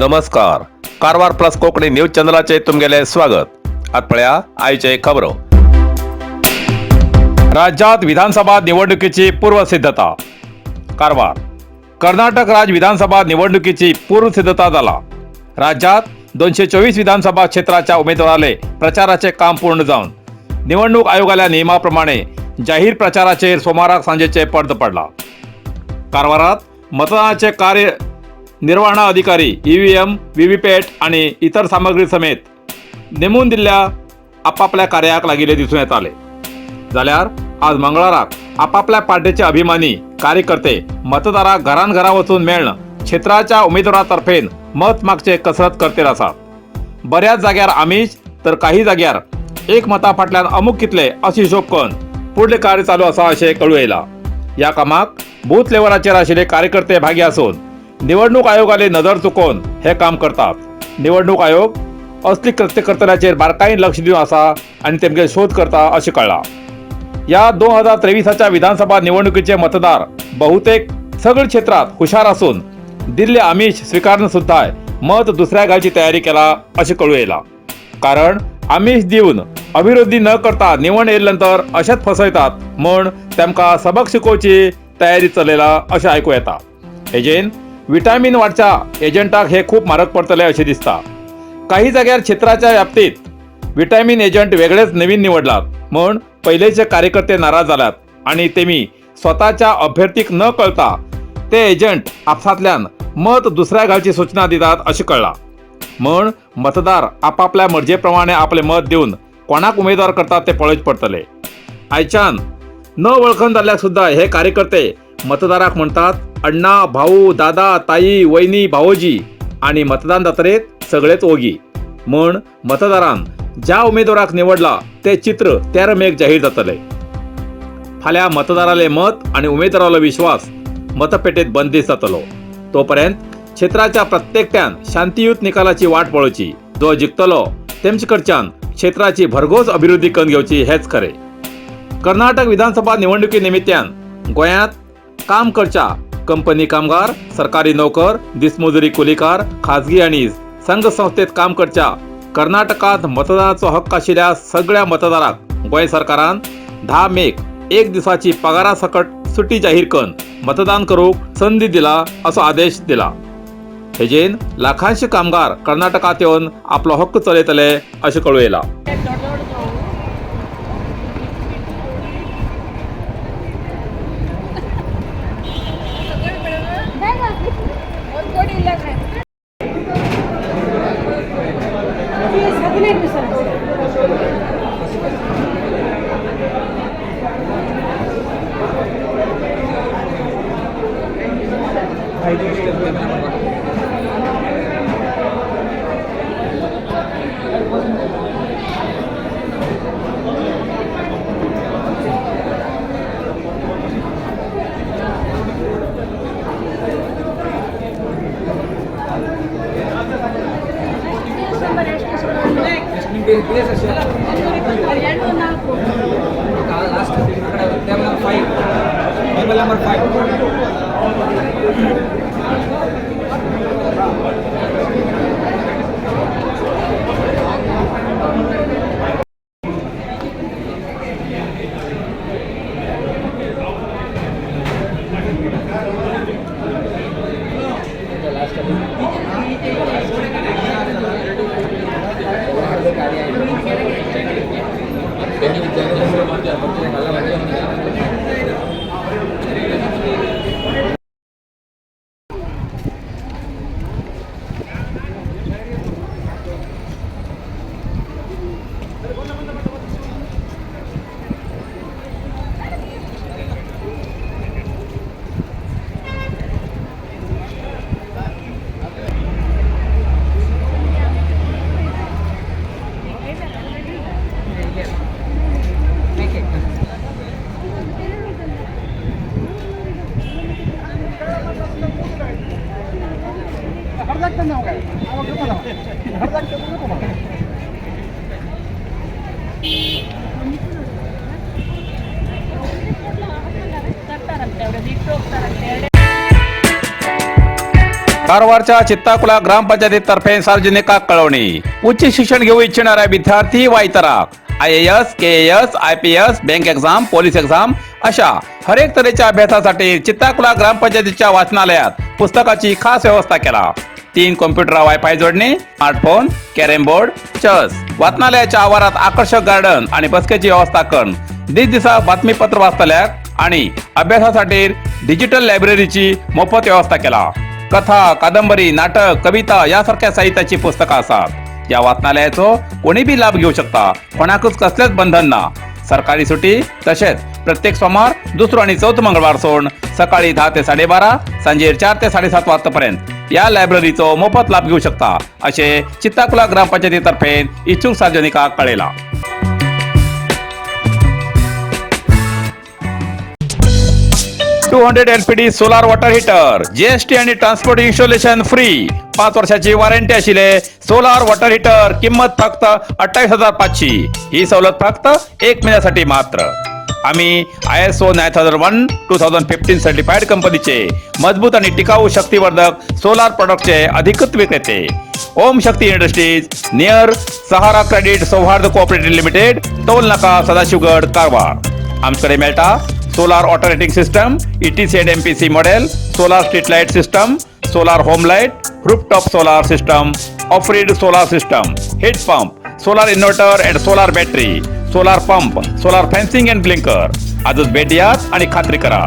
नमस्कार, Karwar plus Konkani news चॅनलाचे तुमगेले स्वागत. आत पळया आयचे खबरो. राज्यात विधानसभा निवडणुकीची पूर्वसिद्धता. कारवार. कर्नाटक राज्य विधानसभा निवडणुकीची पूर्वसिद्धता जाला. राज्यात 224 विधानसभा क्षेत्राच्या उमेदवाराले प्रचाराचे काम पूर्ण जावन निवडणूक आयोगाल्या नियमाप्रमाणे जाहीर प्रचाराचेर सोमाराक सांजेचे पडदो पडला. कारवारात मतदानाचे कार्य निर्वहणा अधिकारी ईव्हीएम, व्हीव्हीपॅट आणि इतर सामग्री समेत नेमून दिल्ल्या आपापल्या कार्याक लागिल्ले दिसून येताले. जाल्यार आज मंगळाराक आपापल्या पार्टीचे अभिमानी कार्यकर्ते मतदाराक घरान घरा वचून मेळन क्षेत्राच्या उमेदवारातर्फेन मत मागचे कसरत करतेर आसात. बऱ्याच जाग्यार आमीच तर काही जाग्यार एक मता फाटल्यान अमूक कितले अशी हिशोब करून पुडले कार्य चालू आसा अशें कळूं येयला. ह्या कामाक बूथ लेवलाचेर आशिल्ले कार्यकर्ते भागी आसून निवडणूक आयोगाले नदर चुकोवन हे काम करतात. निवडणूक आयोग असली कृत्य करतल्याचेर बारकायेन लक्ष दिवन आसा आनी तेमगेर शोध करता अशें कळ्ळां. या 2023च्या विधानसभा निवडणुकीचे मतदार बहुतेक सगळे क्षेत्रात हुशार असून दिल्ले आमिष स्वीकारून सुद्धा मत दुसऱ्या घालची तयारी केला अशें कळूं येयला. कारण आमिष दिवन अभिवृद्धी न करता निवड येयले नंतर अशेंच फसयतात म्हूण तेमकां सबक शिकोवची तयारी चलयला अशें आयकूं येता. हेजेन विटामीन वाडच्या एजंटाक हे खूब म्हारग पडटले अशें दिसता. काही जाग्यार क्षेत्राच्या व्याप्तीत विटामीन एजंट वेगळेच नवीन निवडलात म्हूण पयलेचे कार्यकर्ते नाराज जाल्यात आणि तेमी स्वताच्या अभ्यर्थीक न कळता ते एजंट आपसांतल्यान मत दुसऱ्या घालची सूचना दितात अशें कळ्ळां. म्हूण मतदार आपापल्या मर्जेप्रमाणे आपले मत दिवन कोणाक उमेदवार करतात ते पळोवचें पडटले. आयच्यान न वळखन जाल्ल्याक सुद्धा हे कार्यकर्ते मतदाराक म्हणतात अण्णा, भाऊ, दादा, ताई, वहिनी, भावोजी आणि मतदान जात्रेत सगळेच ओगी. म्हूण मतदारान ज्या उमेदवाराक निवडला ते चित्र 13 मेक जाहीर जातले. फाल्यां मतदाराले मत आणि उमेदवारालो विश्वास मतपेटीत बंदिस्त जातलो. तोपर्यंत क्षेत्राच्या प्रत्येकट्यान शांतीयुत निकालाची वाट पळोवची. जो जिखतलो तेमचे कडच्यान क्षेत्राची भरघोस अभिवृद्धी करून घेवची हेच खरे. कर्नाटक विधानसभा निवडणुकी निमित्तान गोंयांत काम करच्या कंपनी कामगार, सरकारी नोकर, दिसमजुरी कुलीकार, खाजगी आनी संघ संस्थेत काम करच्या कर्नाटकात मतदानाचो हक्क आशिल्ल्या सगळ्या मतदाराक गोंय सरकारान 10 मेक एक दिसाची पगारा सकट सुटी जाहीर करून मतदान करूंक संदी दिला असो आदेश दिला. हेजेन लाखांशी कामगार कर्नाटकात येवन आपलो हक्क चलयतले अशें कळूं येयलां. ದೊಡ್ಡ ದೊಡ್ಡದು. ಒಂದು ಕೋಟಿ ಇಲ್ಲ. 15 sir. 2, 4. Last table number 5, table number 5. ತರ್ತಾರಂತೆ, ಅವ್ರು ಇಟ್ಟು ಹೋಗ್ತಾರಂತೆ. कारवारच्या चित्ताकुला ग्रामपंचायतीतर्फे सार्वजनिकाक कळवणी. उच्च शिक्षण घेऊ इच्छिणाऱ्या विद्यार्थी वा इतराक IAS, KAS, IPS, bank exam, police exam अशा हरेक तऱ्हेच्या अभ्यासासाठी चित्ताकुला ग्रामपंचायतीच्या वाचनालयात पुस्तकाची खास व्यवस्था केला. तीन कॉम्प्युटर, वायफाय जोडणी, स्मार्टफोन, कॅरम बोर्ड, चेस, वाचनालयाच्या आवारात आकर्षक गार्डन आणि बसकेची व्यवस्था करून दिसदिसा बातमीपत्र वाचतल्याक आणि अभ्यासासाठी डिजिटल लायब्ररीची मोफत व्यवस्था केला. कथा, कादंबरी, नाटक, कविता यासारख्या साहित्याची पुस्तकं असतात. या वाचनालयाचो कोणी बी लाभ घेऊ शकता. कोणाकच कसलेच बंधन ना. सरकारी सुटी तसेच प्रत्येक सोमवार, दुसरं आणि चौथ मंगळवार सोडून सकाळी 10 ते 12:30, सांजे 4 ते 7:30 वाजतापर्यंत या लायब्ररीचो मोफत लाभ घेऊ शकता, असे चित्ताकुला ग्रामपंचायतीतर्फे इच्छुक सार्वजनिकाक कळेला. 200 LPD solar water heater, GST आणि ट्रान्सपोर्ट इन्स्टॉलेशन फ्री. 5 वर्षाची वॉरंटी असलेले सोलार वॉटर हिटर, किंमत फक्त 28,500. ही सवलत फक्त एक महिन्यासाठी मात्र. आम्ही ISO 9001:2015 certified कंपनीचे मजबूत आणि टिकाऊ शक्तिवर्धक सोलार प्रॉडक्टचे अधिकृत विक्रेते. ओम शक्ती इंडस्ट्रीज, नियर सहारा क्रेडिट सौहार्द कोऑपरेटिव्ह लिमिटेड, टोल नाका, सदाशिवगड, कारवार. आमच्याकडे मेळटा solar water heating system, ETC and MPC model, solar street light system, solar home light, rooftop solar system, off-grid solar system, heat pump, solar inverter and solar battery, solar pump, solar fencing and blinker. आजच भेट द्यात आणि खात्री करा.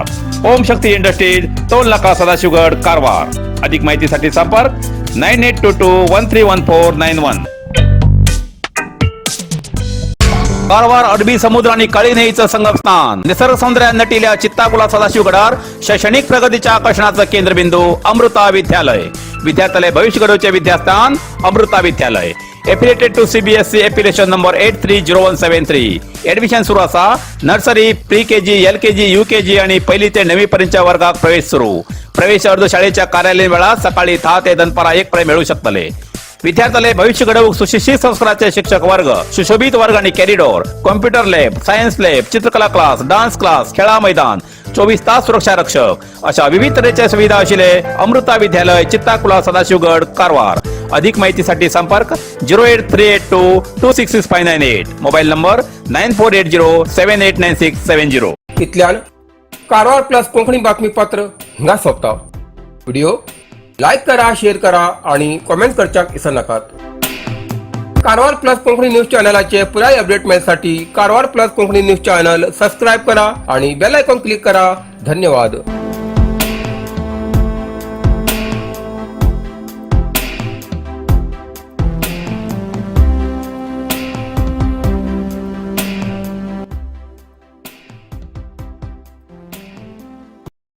ओम शक्ती industries, toll नाका, सदाशिवगड, कारवार. अधिक माहितीसाठी संपर्क 9822131491. कारवार अरबी समुद्र आणि काळी न्हंयीचं संगमस्थान, निसर्ग सौंदर्यात नटिल्या चित्ताकुला सदाशिवगडार शैक्षणिक प्रगतीच्या आकर्षणाचं केंद्रबिंदू अमृता विद्यालय. विद्यार्थ्यालय भविष्य घडवचे विद्यास्थान अमृता विद्यालय. Affiliated to CBSE, affiliation number 830173. Admission सुरू असा. Nursery, pre KG, LKG, UKG आणि पहिली ते नववी पर्यंतच्या वर्गात प्रवेश सुरू. प्रवेश अर्ज शाळेच्या कार्यालयीन वेळात सकाळी 10 ते दनपारा 1 पर्यंत मिळू शकतले. विद्यार्थ्याला भविष्य घडवूक सुशिक्षित संस्काराचे शिक्षक वर्ग, सुशोभित वर्ग आणि corridor, computer lab, science lab, चित्रकला क्लास, डान्स क्लास, खेळा मैदान, 24 तास सुरक्षा रक्षक अशा विविध तऱ्हेच्या सुविधा असलेले अमृता विद्यालय, चित्ताकुला, सदाशिवगड, कारवार. अधिक माहितीसाठी संपर्क 08382266598, mobile number 9480789670. इतल्यान कारवार प्लस कोंकणी बातमीपत्र हांगा सोंपता. व्हिडिओ लायक करा, शेअर करा आणि कॉमेंट करच्याक विसरनाकात. कारवार प्लस कोंकणी न्यूज चॅनलाचे पुराय अपडेट मेळसाठी Karwar plus Konkani news channel subscribe करा आणि बेल आयकॉन क्लिक करा. धन्यवाद.